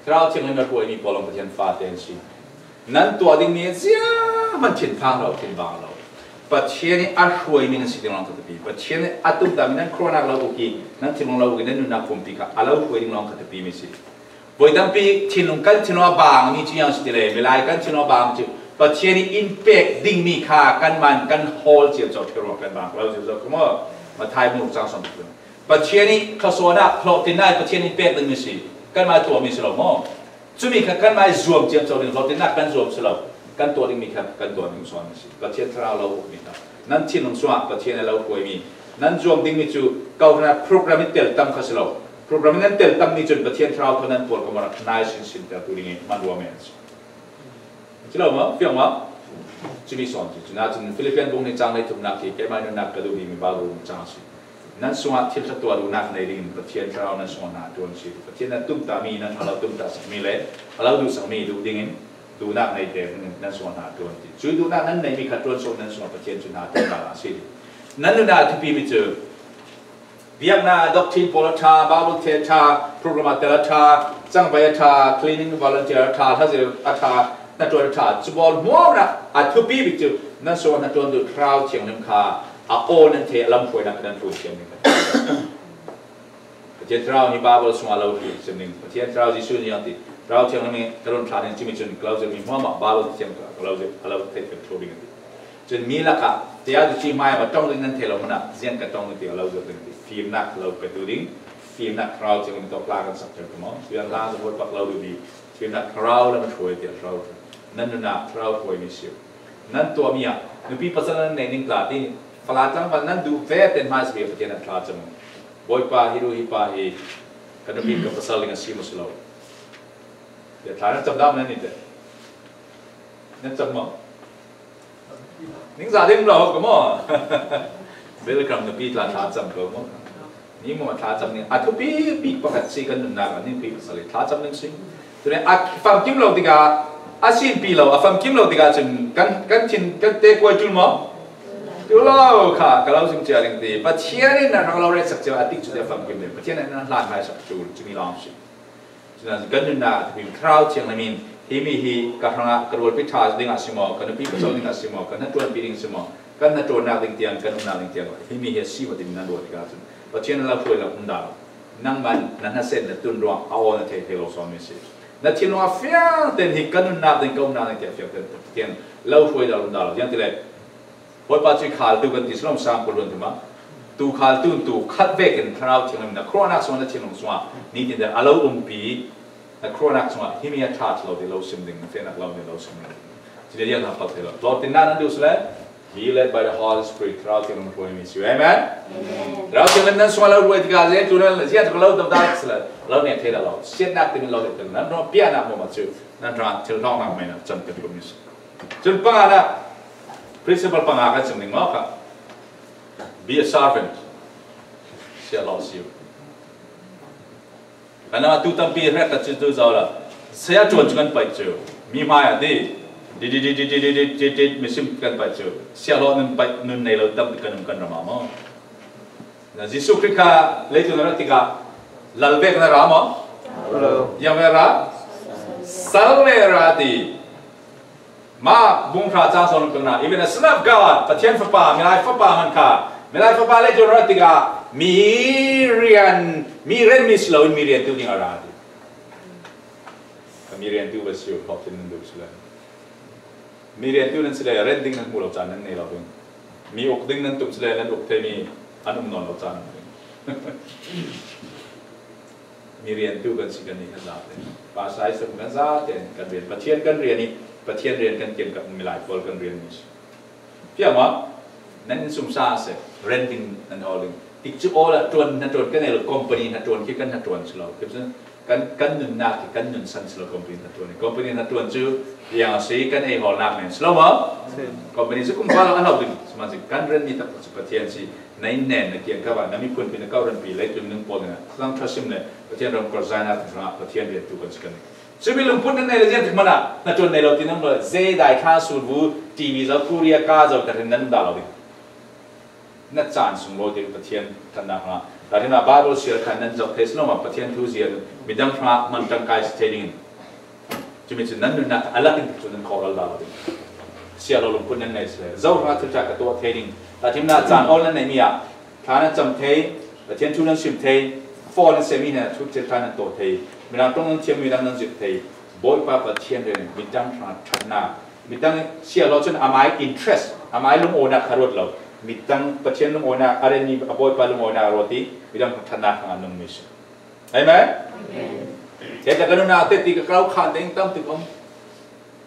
Thlarau Thianghlim a hruaimi pawl Pathian fate an si. Nan tuah dingmi ziahman thinphang lo, thinbang lo. Pathian i a hruaimi nan si ding lawng kha tupi. Pathian i a tumtami nan khruahnak lo uk i, nan thinlung lo uk i, nan nunnak pumpi kha a lo hruai ding lawng kha tupi mi si. Voi tampi thinlung kan thinlung a bang mi cu yang si ti le, milai kan thinlung a bang cu Pathian i in pek dingmi kha kanmah kan hawl ciamco ṭheu ruang kan bang lo ciamco kha maw? Mathai bung cang sawm. Pathian i thluasuahnak, hlawhtlinnak i Pathian in pek dingmi si, kanmah tuahmi si lo maw? Cumi kha kanmah i zuam ciamco ding, hlawhtlinnak kan zuam si lo, kan tuah dingmi kha kan tuah ding sual mi si. Pathian thlarau lo ukmi kha nan thinlung sungah Pathian a lo hruaimi, nan zuam dingmi cu kohhran program in tel tam kha si lo. Program in nan tel tammi cun Pathian thlarau kha nan pawl kha maw rak nai sinsin tertu ding i man ruang men si. Si lo maw, fiang maw? Cumi sawn si. Cun ahcun Philippian bung hnih cang hleithumnak hi keimah nunnak ka duh dingmi Baibal bung cang si. Nan sungah thil ṭha tuah duhnak nei dingin Pathian thlarau nan sungah hna ṭuan si. Pathian a tumtahmi, nan a lo tumtah sakmi le a lo duhsakmi duh dingin duhnak nei te nan sungah hna ṭuan ti. Cui duhnak nan neihmi kha ṭuan sawh nan sungah Pathian cu hna ṭuan lala a si. Nan nunnak a thupimi cu biaknak doctrine pawl a ṭha, Bible thei a ṭha, program a tel a ṭha, cangvai a ṭha, cleaning volunteer a ṭha, hla zir a ṭha, hnaṭuan a ṭha, cu pawl hmuahhmuah a thupi bik cu nan sungah hnaṭuan duh Thlarau Thianghlim kha a aw nan thei, a lamhruainak kha nan tlun thiam ding. Pathian Thlarau hi Bible sungah a lo hruai thiam ding. Pathian Thlarau Jesuh nih a ti, Thlarau Thianghlim i ka run thlah ding cumi cun ka lo zirmi hmuahhmuah Bible thiam ka lo zir, a lo theih kan ṭhu ding a ti. Cun mi lakah tiah cuci hmai a ṭong ding nan thei lo hmanh ah ziang ka ṭong ding ti a lo zir ding ti. Fimnak lo petu ding, fimnak thlarau cing in tawk hla kan sak ṭheu ti maw? Fiang hla zong holpak lo ding ti, fimnak thlarau lam a hruai ti a thlarau nan nunah thlarau hruaimi si uh. Nan tuahmi ah nupi pasal nan neih ning tla ti, fala tlangval nan duh ve ten hmai si Pathian a thla cam uh. Bawipa, hi ru hi pa hi ka nupi ka pasal ding a si maw si lo? Tiah thla nan cam dah nan i te. Nan cam maw? Ningzah ding lo ka maw? Welcome nupi tla thla cam ko maw? Ni maw thla cam ning a thupi bik pakhat si kan nunnak ah nupi pasal i thla cam ning si. Cule a famkim lo tikah a sinpi lo, a famkim lo tikah cun kan, kan thin, kan te kuai tul maw? Tul lo kha, ka lo sim cia ding ti. Pathian in na hrang lo retsak cia a tik cu te famkim ding. Pathian in na hlan hmaisak tul, cumi lawng si. Cun kan nunnak a thupimi Thlarau Thianghlim in, himi hi ka hrangah ka rualpi ṭha dingah si maw, ka nupi ka co dingah si maw, ka hnaṭuanpi ding si maw, Kan hnaṭuannak ding tiang, kan umnak ding tiang, himi hi a si maw, tin nan ruat tikah cun Pathian a lo hruai lo um dah lo. Nangmah na hnasen na tun ruang a aw na thei thei lo sawn mi si. Na thinlung a fiang tein hi ka nunnak ding, ka umnak ding tiah fiang tein Pathian lo hruai lo um dah lo. Ziangtileh Bawipa cu khaltu kan ti si lo, Saam kul hluan thum ah, tu khaltu in tu khat vekin Thlarau Thianghlim na khuaruahnak sungah, na thinlung sungah nitin a lo umpi, na khuaruahnak sungah himi a ṭha lo ti lo sim ding, na fiannak lo ti lo sim ding. Cule ziang hna pal thei lo. Tlawmtinnak nan duh si le, be led by the Holy Spirit, Thlarau Thianghlim hruaimi si. Amen. Amen. Thlarau Thianghlim nan sungah lo hruai tikah, ziang tu nan ziang tu lo dodal si le, lo nek thei lo. Siatnak timi lo nek thei lo. Nan ruang piahnak mawmawh cu nan hrang thil hlawknak mei nak cam kan tum mi si. Cun panganak, principle panga kan sim ding maw kha. Be a servant. Siahlawh si u. Kan atu tampi hrekkhat cu tu zo lo. Saya ṭuan cu kan paih cu. Mi hmai ah ti. Ti, ti, ti, misim kan paih cu. Siahlawh nun paih, nun nei lo tampi kan um kan ram ah maw? Na Jesuh Khrih kha leitlun a rat tikah lal vek na ra maw? Hello. Yang vek ra? Sal vek ra ti. Mark bung hra cang sawm le panga, even a Son of God, Pathian Fapa, Milai Fapa hmanh kha, Milai Fapa leitlun a rat tikah mi rian, mi rianmi si loin mi riantu ding a ra ti. Ka mi riantu va si u, thawk chin nan duh si le. Mi riantu nan si le, ren ding nan hmu lo caan nan nei lo ding. Mi uk ding nan tum si le, nan uk theimi an um nawn lo caan nan ding. Mi riantu kan si kan nih kan zate. Pastor Isaac kan zate kan rian. Pathian kan rian i, Pathian rian kan kian kan Milai pawl kan rian mi si. Fiah maw? Nan in sumsa a si, ren ding nan hawl ding. Tikcu awla ṭuan, hnaṭuan kan ei lo, company hnaṭuan khi kan hnaṭuan si lo. Khi cun kan, kan nunnak khi kan nun san si lo, company hnaṭuan. Company hnaṭuan cu ziang a si, kan ei hawlnak men si lo maw? Si. Company cu kum kha lo a lo ding. Sihmanhsehlaw kan ren mi taktak cu Pathian si. Na inn nen, na kiangkap ah, na miphunpi, na kawhhranpi, leitlun minung pawl dingah, thazang ṭha sim le Pathian ram kawhhran ah, Pathian riantu kan si kan. Cumi lungput nan nei le ziang tik hmanh ah hnaṭuan nei lo ti nan lo, zei dai kha, sulbu, T V zo, Korea ka zo, tahrin nan um dah lo ding. Na caan sung lo ding Pathian ṭhatnak hnga. Tahrin ah Bible siar kha nan zoh thei si lo, mah Pathian thu zia midang hrangah man ṭangkai si thei dingin. Cumi cu nan nunnak a lak in tikcu nan khawh ral dah lo ding. Siar lo lungput nan nei si le. Zo hrangah thil ṭha ka tuah thei ding. Tahṭhimnak caan awl nan neihmi ah thla nan cam thei, Pathian thu nan sim thei, phone nan sehmi hna thu thil ṭha nan tuah thei, mirang ṭong nan thiam, midang nan zirh thei, Bawipa Pathian rian in midang hrangah ṭhatnak, midang siar lo cun amai interest, amai lungawnak kha ruat lo, midang Pathian lungawnak a rianmi a Bawipa lungawnak a ruat i midang ṭhatnak hrangah nungmi si. Amen? Amen. Kei ka nunnak teti ka kau khan ding tam tik um.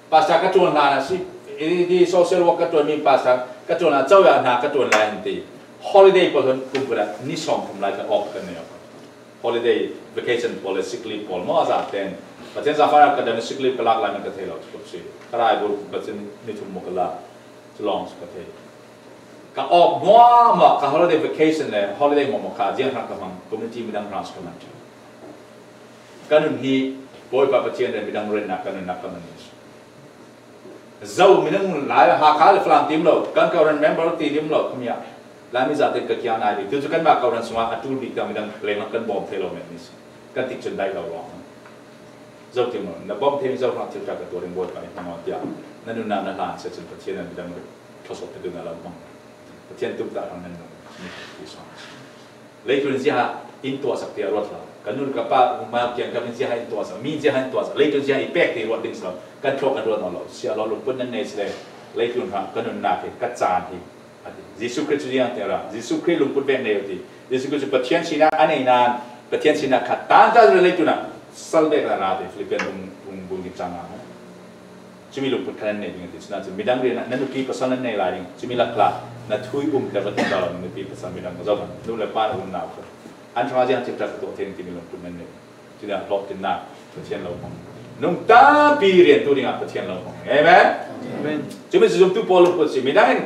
Pastor ka ṭuan hlan a si, i, i social work ka ṭuanmi pastor ka ṭuan a, coya hna ka ṭuan lai an ti. Holiday pawl hun kum khat ah ni sawm thum lai ka off kan nei. Holiday, vacation pawl le sick leave pawl maw a za ten. Pathian zafa ka dam sick leave ka lak lai man ka thei lo, ka si. Ka rai bur ka cin ni thum maw ka la. Culawng si ka thei. Ka awk hmuahhmuah, ka holiday vacation le holiday hmuahhmuah kha ziang hrang ka hmang, community midang hrang si ka man ṭhan. Ka nun hi Bawipa Pathian rian midang riannak ka nunnak ka man ni si. Zo minung lai Hakha le Falam tim lo, kan kawhhran member ti lim lo, khami ah Laimi zate ka kiang nai dih. Tu cu kanmah kawhhran sungah a ṭul bik dang midang lengmang kan bawm thei lo men ni si. Kan tik cun daih lo ruang. Zo tim lo, na bawm thei mi zo hrang thil ṭha ka tuah ding Bawipa i hmang aw tiah na nunnak na hlan si cun Pathian in midang thawsawh te dun a lo hmang. Pathian tumtah hrang nan nung. Leitlun ziaha in tuahsak tiah ruat hlah. Ka nu ka pa, ma kiangkap in ziaha in tuahsak, mi ziaha in tuahsak, leitlun ziaha i pek ti ruat ding si lo. Kan thluak kan ruat nawn lo. Siah lo, lungput nan nei si le, leitlun hrang ka nunnak hi, ka caan hi, a ti. Jesuh Khrih cu ziang tiang ra, Jesuh Khrih lungput vek nei u ti. Jesuh Khrih cu Pathian sinak a nei nain, Pathian sinak kha tangka le leitlun ah sal vek na ra ti. Philippian bung, bung, bung cang ah. Cumi lungput kha nan nei ding a ti. Cun midang rian ah na nupi pasal nan nei lai ding. Cumi lak hlah, na thu i um ter va tum ta lo, na nupi pasal midang zohhmanh, nu le pa na umnak kha. An hrangah ziang thil ṭha ka tuah thei timi lungput nan nei. Cun a hlawhtlinnak Pathian lo hmang. Nung tampi riantu dingah Pathian lo hmang. Amen? Amen. Cumi cu zumtu pawl lungput si. Midang in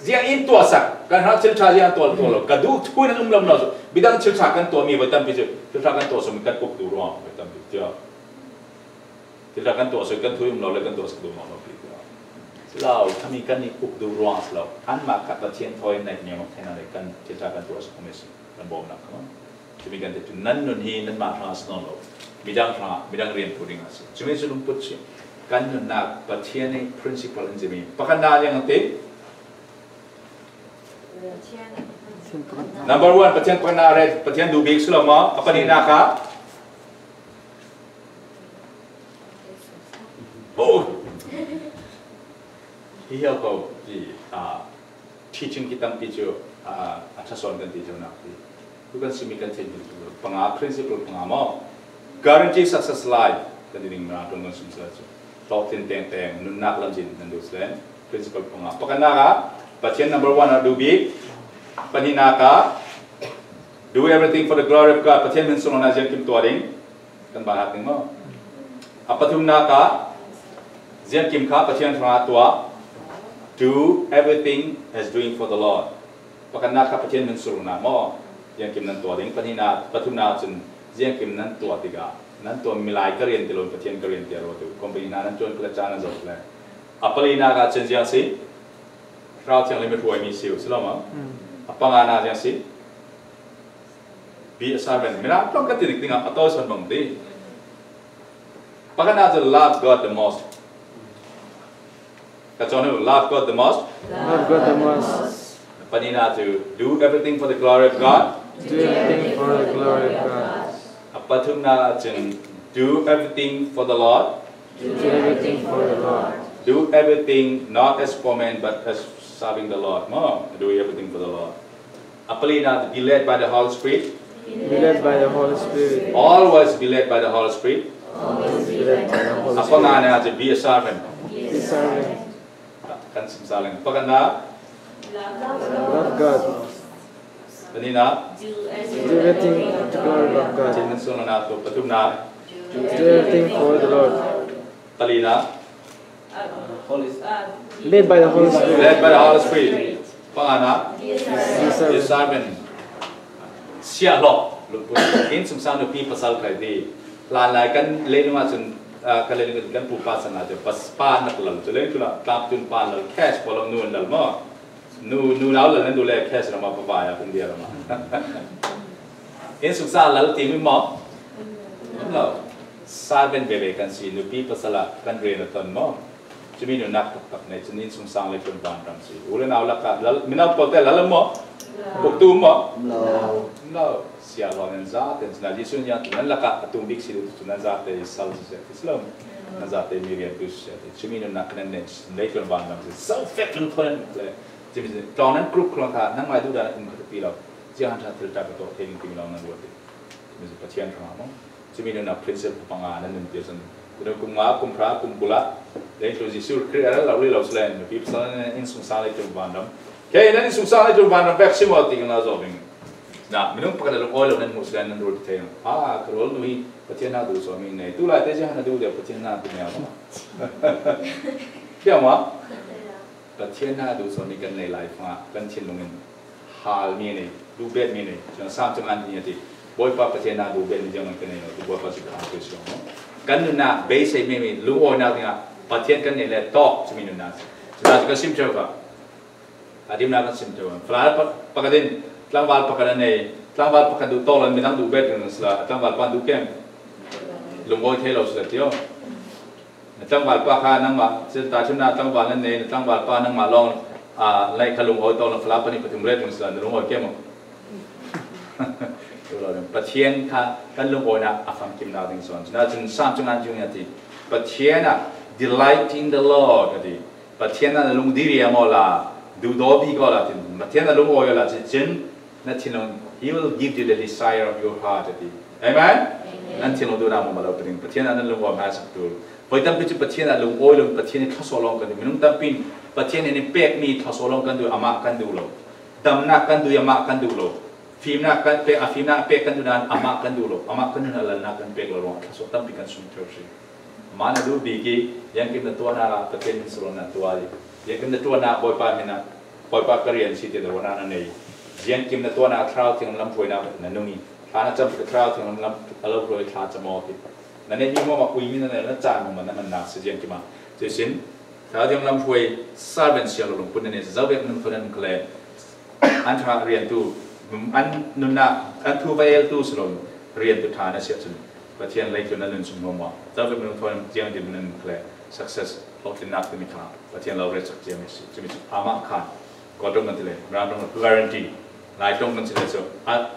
ziah in tuahsak, kan hrang thil ṭha ziah an tuah, tuah lo. Ka duh thu in an um lem lo. Midang thil ṭha kan tuahmi voi tampi cu, thil ṭha kan tuah sungmi kan uk duh ruang voi tampi tiah. Thil ṭha kan tuah sungmi kan thu um lo le kan tuahsak duh lo, lo pi tiah. Si lo, khami kan i uk duh ruang si lo. Anmah kha Pathian thawi in naih mi thei hna le kan thil ṭha kan tuahsak mi si. Kan bawmnak kha. Cumi kan ti cu nan nun hi nanmah hrang a si nawn lo. Midang hrang, midang rianphu ding a si. Cumi cu lungput si. Kan nunnak Pathian i principle in cumi. Pakhatnak liang a ti. Number one, Pathian pakhatna ret, Pathian duh bik si lo maw. A panihnaka, oh, hi hiau ko ti, ah, teaching kitampi cu, ah, a ṭha sawn kan ti ṭheunak hi. Tu kan simi kan theihmi cu panga, principle panga maw. Guarantee success life kan ti ding, mah ṭong kan sum sila cu. Tawk tin tengteng nunnak lamzin nan duh sila. Principle panga. Pakhatnak ah Pathian number one a duh bik. Pahnihnaka, do everything for the glory of God. Pathian hmin sung lo na ziangkim tuah ding. Kan banhak ding maw. A pathumnak ah ziangkim kha Pathian hrangah tuah. Do everything as doing for the Lord. Pakhatnak kha Pathian hmin sung lo na maw. Ziangkim nan tuah ding. Pahnihnak, pathumnak cun ziangkim nan tuah tikah nan tuah milai ka rian ti lo, Pathian ka rian ti a ruat uh. Company hna nan ṭuan kha le caan nan zoh le. A palinak ah cun ziang si. Thlarau Thianghlim i hruaimi si uh, si lo maw. A panganak ziang si. Be a servant. Minam tlawng kan ti dik dingah a tawi sawn bang ti. Pakhatnak cu love God the most. Ka cawn uh, love God the most. Love God the most. Pahnihnak cu do everything for the glory of God. Do everything for the glory of God. A pathumnak cun do everything for the Lord. Do everything for the Lord. Do everything not as for men but as serving the Lord. Maw, do everything for the Lord. A palinak, be led by the Holy Spirit. Be led by the Holy Spirit. Always be led by the Holy Spirit. Always be led by the Holy Spirit. A panganak cu be a servant. Be a servant. Kan sim sa leng. Pakhatnak. Love God. Pahnihnak. Do everything to glorify God. Pathian hmin sung lo na tu. Pathumnak. Do everything for the Lord. Palinak. Led by the Holy Spirit. Led by the Holy Spirit. Panganak. Be a servant. Siahlawh. Lungput. Inn sungsang nupi pasal kai ti. Hlanlai kan leilung ah cun, ah, kan leilung kan pupa san lai ti. Pas, pa nak lal. Cu leilung ah tlap tun pa lal. Cash pawl nu lal maw. Nu, nu nau lal nan duh le cash ram ah pavai ah kan dir ram ah. Inn sungsang lal timi maw. Lo. Servant veve kan si, nupi pasal ah kan rian a ton maw. Cumi nunnak taktak nei cun inn sungsang le tlun vanram si. U le nau lakah lal, mino pawl te lal maw? Uktu maw? Lo. Lo. Siahlawh nan zate, cun Jesuh nih nan lakah a tum bik si, tu nan zate sal si, si lo. Nan zate mi riantu si, cumi nunnak nan nei, nei tlun vanram si. Sal fek nan thawn le. Cumi tlawng nan kruk khuang kha, nangmai duhdan in kha pi lo. Ziang han ṭha thil ṭha ka tuah thei ning timi lo nan ruat. Cumi Pathian ṭha maw. Cumi nunnak principle panga nan nun tiah cun, cun kum nga, kum hra, kum kul ah, Jesuh Khrih a ral lo rih lo si len, nupi pasal nan inn sungsang le tlun vanram. Kei nan inn sungsang le tlun vanram pek si maw ti kan la zawh ding. Na, minung pakhat a lungawi lo nan hmuh si len nan rul thei. Ah, ka rual nu hi Pathian hna duh sawmi nei. Tu lai te ziang na duh deuh Pathian hna duh neu. Tiang maw? Pathian hna duh sawmi kan nei lai fangah kan thinlung in halmi nei, duhbetmi nei, cun Sam cun an ti a ti. Bawipa Pathian hna duhbetmi zianghman kan nei lo, ti Bawipa cu kan hal si lo. Kan nunnak beisei memi lungawinak dingah Pathian kan nei le tawk cumi nunnak si. Cunak cu kan sim ṭheu kha. A dimnak kan sim ṭheu. Fala pakhat in tlangval pakhat a nei, tlangval pakhat duh tawk lo, midang duhbet ding si lo, tlangval pa duh kem. Lungawi thei lo si lo ti aw. Na tlangval pa kha nangmah, cun tahṭhimnak tlangval nan nei, na tlangval pa nangmah lawng, aa, lei kha lungawi tawk, na fala pahnih pathum ret ding si lo, na lungawi ke maw? Pathian kha kan lungawinak a famkimnak ding sawn. Cun, cun Sam cun an ti, Pathian ah, delight in the Lord, a ti. Pathian ah na lung diri a maw la, duhdaw bik aw la, tin. Pathian ah lungawi aw la, cun, cun, Na thinlung, He will give you the desire of your heart, a ti. Amen? Amen. Nan thinlung duhnak maw lo pahring. Pathian ah nan lungawi hmaisaktu. Voi tampi cu Pathian ah lungawi lo, Pathian i thluasuah lawng kan duh. Minung tampi in Pathian in pekmi thluasuah lawng kan duh, amah kan duh lo. Damnak kan duh, amah kan duh lo. Fimnak kan pek, a fimnak pek kan duh nain amah kan duh lo. Amah kan duh nain lalnak kan pek lo ruangah thluasuah tampi kan sung ṭheu si. Mah na duh bik i, ziangkim na tuahnak ah Pathian min si lo na tuah i, ziangkim na tuahnak Bawipa min ah, Bawipa ka rian si ti na ruahnak na nei. Ziangkim na tuahnak Thlarau Thianghlim lam hruainak na nung i, thla na cam ti Thlarau Thianghlim lam a lo hruai thla cam aw ti. Na neihmi hmuahhmuah uimi na nei, na caan hmuahhmuah na mannak si ziangkim ah. Cuihsin, Thlarau Thianghlim lam hruai servant siang lo lungput na nei, zo vek minung thawn na nung kha le. An ṭha riantu, an nunnak, an thu va eltu si lo, riantu ṭha na si ahcun Pathian leitlun nan nun sung hnuahmah. Zo vek minung thawn ziang dim nan nun kha le success, hlawhtlinnak timi kha Pathian lo retsak ciami si. Cumi cu amah khan Kawltawng kan ti le, Mara tawng guarantee, Laitawng kan ti le, so a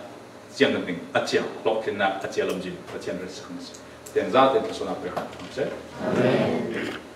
ciang kan ting, a ciang, lawk tlinna, a ciang lam jin, Pathian rin sa kan si. Ten za ten ka sona pe kan se. Amen.